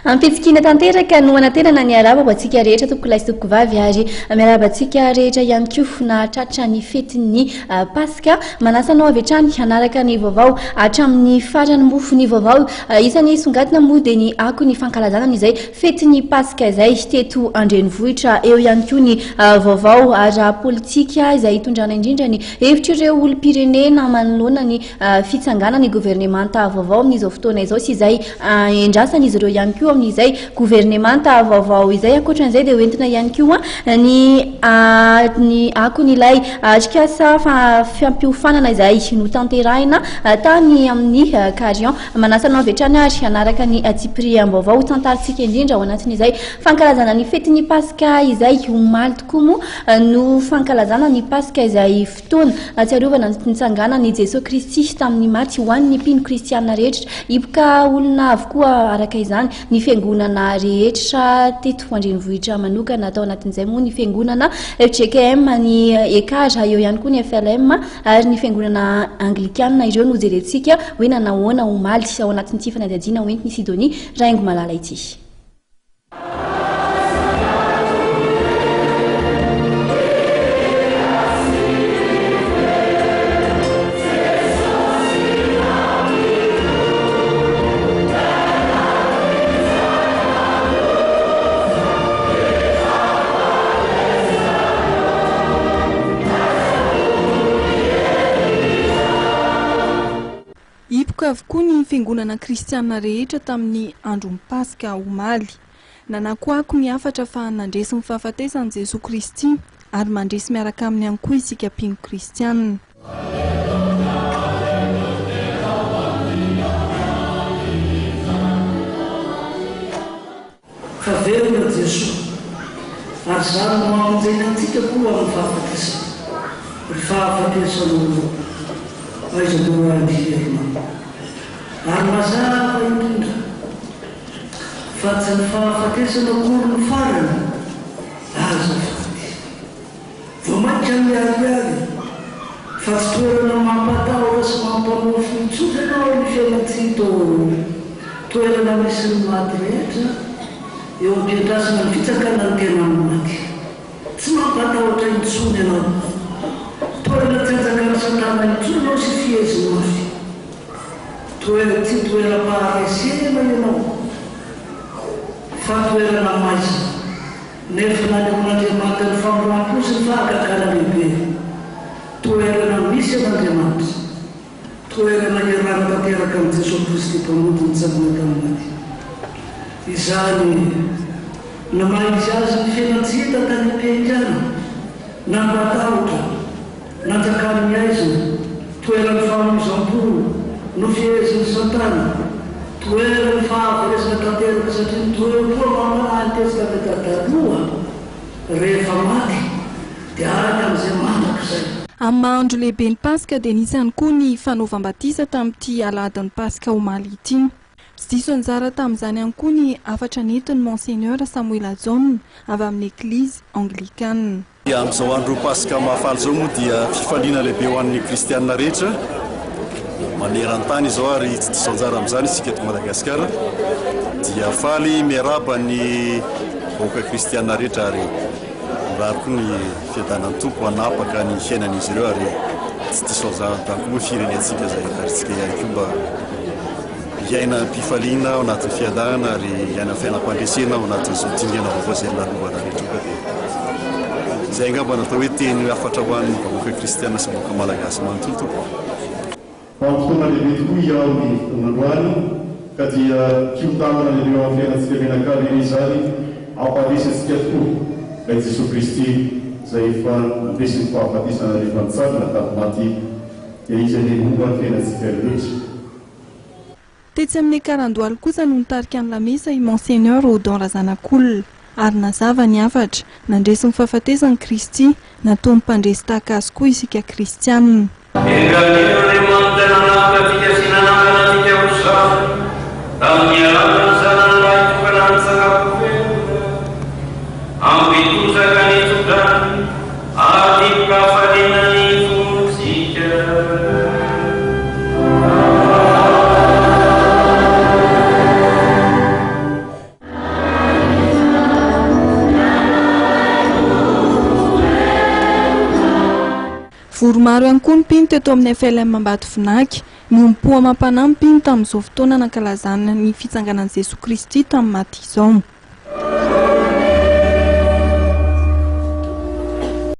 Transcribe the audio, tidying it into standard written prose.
Ampitsikiana tanteraka no anantenana ny arahaba ho antsika rehetra tompokolahy sy tompokovavy ary miarahaba antsika rehetra ihany koa nahatratra ny fetin'ny ah, Paska. Manasa anao avy hatrany hanaraka ny vaovao hatramin'ny farany mofo ny vaovao. Ah, isan'ny songadina moa dia ny akon'ny fankalazana izay fetin'ny Paska izay teto an-drenivohitra. Eo ihany koa ny ah, vaovao ara-politika izay hitondrana indrindra ny hevitr'ireo olom-pirenena manoloana ny fitsanganan'ny governemanta vaovao amin'izao fotoana izao sy izay endrasan'izy ireo ihany koa amin'izay governemanta vaovao izay. Ankoatran'izay dia hoentina ihany koa ny ny akon'ilay atrikasa fampiofanana izay notanterahina tany amin'ny Carion. Manasa anao avy hatrany ary hanaraka ny tsipiriam-baovao ho tantarintsika indrindra ao anatin'izay fankalazana ny fetin'ny Paska izay. Omaly tokoa moa no fankalazana ny Paska izay Fotoana ahatsiarovana ny nitsanganan' i Jesoa Kristy tamin' ny maty ho an' ny mpino kristiana rehetra. Hipoka olona avokoa araka izany ny fiangonana rehetra teto an-drenivohitra manokana. Tao anatin'izay moa ny fiangonana fjkm, ny Ekar, eo ihany koa ny FLM ary ny fiangonana anglikana. Ireo no jerentsika hoe nanahoana omaly ao anatin'ity fanadihadiana hoentin'i Sidonie Rahaingomalala ity. Hipoka avokoa ny fiangonana kristiana rehetra tamin'ny andron'ny Paska omaly. Nanakoako ny hafatra fa nandresy ny fahafatesana Jesoa Kristy ary mandresy miaraka aminy ihany koa isika mpino kristiana. Fa velona Jesoa, ary izany no hamonjeny antsika koa amin'ny fahafatesana. Ry fahafatesana ô, aiza moa ny herinao? Ary mazava indrindra fa tsy ny fahafatesana akory no farany, aza faty. Vao mainka miharihary fa tsy toerana mampatahotra sy mampanofy intsony ianao ny fiainantsika ito, toerana misy ny maty rehetra eo am-piandrasana ny fitsakanan'ny tena amin'ny maty. Tsy mampatahotra intsony ianao. Toerana tsy anjakan'i Satana intsony ianao sy fiheziny mafy. Toerana tsy toeram-paharesena ianao fa toerana maizina. Nefa nanehoan'Andriamanitra ny famindram-po sy ny fahagagana lehibe. Toerana misy an'Andriamanitra. Toerana iarahana tanteraka amin'i Jesoa Kristy Mpamonjy nitsangana tamin'ny maty. Izany no maha izy azy ny fiainan-tsy hita tany am-pihaikana, nampatahotra. Nanjakan'ny haizina, toeran'ny famoizam-po, nofehezin'i Satana, toeran'ny fahaverezana tanteraka satria ny toeram-po amam-panahin'ny Testamenta Taloha rehefa maty dia any amin'izay mandrakizay. Amin'ny maha andro lehibe ny Paska dia nisy ihany koa ny fanaovam-batisa tamin'ity alahadin'ny Paska omaly ity. Tsy diso anjara tamin'izany ihany koa ny hafatra nentin'i Monseigneur Samoela Jaona avy amin'ny Eglizy Anglikana. Amin'izao andro Paska mahafaly izao moa dia fifaliana lehibe ho an'ny kristianina rehetra maneran-tany izao ary tsy diso anjara amin'izany isika eto Madagasikara dia faly miarahaba ny vahoaka kristianina rehetra ary mirary koa ny fiadanan'ny Tompo hanapaka ny fiainan'izy ireo ary tsy diso anjara amin'izany koa moa firenentsika izay rarintsika ihany koa mba Hiaina am-pifaliana ao anatin'ny fiadanana ary hiaina fiainam-pandresena ao anatin'izao dingana vaovao izay lalovana rehetra io ka dia izay angamba no atao hoe teny hafatra ho an'ny vahoaka kristiana sy vahoaka malagasy manontolo tompoko. Vanim-potoana lehibe tokoa hiaho ny fotoana androany ka dia kihon-dalana lehibe eo amin'ny fiainantsika mianakavy anie izany hampaharesy antsika tokoa ilay Jesoa Kristy izay efa nandresy ny fahafatesana rehefa nitsangana tamin'ny maty dia Izy anie homba ny fiainantsika rehetra. Tetsy amin'ny Karandoaly kosa no nitarika ny lamesa i Monseigneur Odon Razanakolona, ary nazava ny hafatra, nandresy ny fahafatesany Kristy, nataony mpandresy tahaka azy koa isika kristianina. Enga anie Andriamanitra nanavotra antsika sy nanangana antsika ho zanany, tamin'ny alalan'ny Zanany Lahitokana nitsangana. Vory maro ihany koa ny mpino teto amin'ny FLM Ambatovinaky. Niombom-po amam-panahy ny mpino tamin'izao fotoana nankalazana ny fitsanganan'i Jesoa Kristy tamin'ny maty izao.